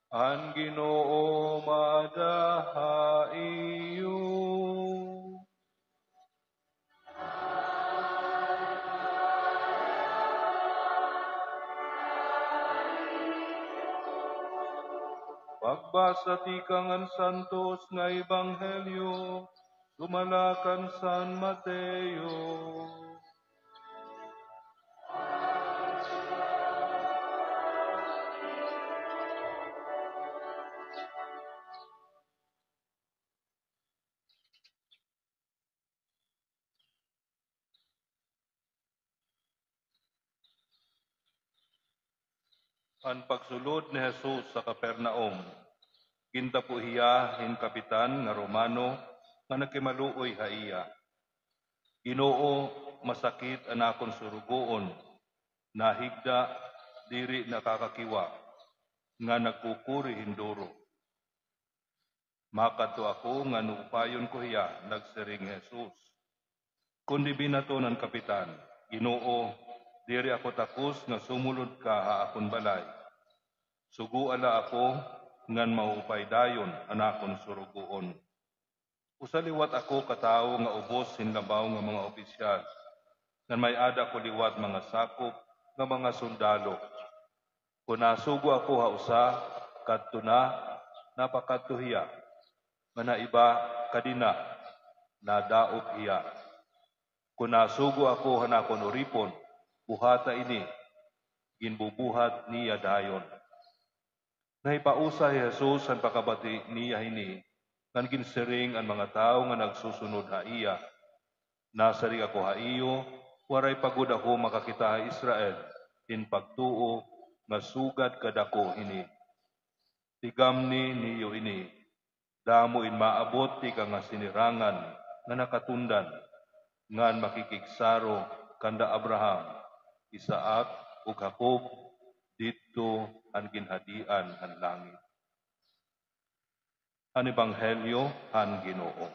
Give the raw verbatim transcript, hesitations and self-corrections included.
An Ginoo maada ha iyo. Pagbasa tikang han santos nga ebanghelyo, sumala kan San Mateo. An pagsulod ni Jesus ha Capernaum, gintapo hiya hin kapitan nga Romano nga nakimaluoy ha iya. "Ginoo, masakit an akon surugoon, nahigda, diri nakakakiwa, nga nagkukuri hin duro." "Makadto ako ngan upayon ko hiya," nagsiring hi Jesus. Kundi binaton han kapitan, "Ginoo, diri ako takos nga sumulod ka ha akon balay. Sugoa la ako ngan maupay dayon an akon surugoon. Usa liwat ako ka tawo nga ubos hin labaw nga mga opisyal, ngan may-ada ko liwat mga sakop nga mga sundalo. Kon nasugo ako ha usa, kadto na, napakadto hiya. Ngan ha iba, kadi na, nadaog hiya. Kon nasugo ako han akon uripon, buhata ini, ginbubuhat niya dayon." Nahipausa hi Jesus han pakabati niya hini, ngan ginsiring an mga tawo nga nagsusunod ha iya, "Nasiring ako ha iyo, waray pa gud ako makakita ha Israel hin pagtuo nga sugad kadako hini. Tigamni niyo ini, damo in maabot tikang ha sinirangan nga nakatundan, ngan makikigsaro kanda Abraham, Isaac, ug Jacob didto han ginhadian han langit." An Ebanghelyo han Ginoo.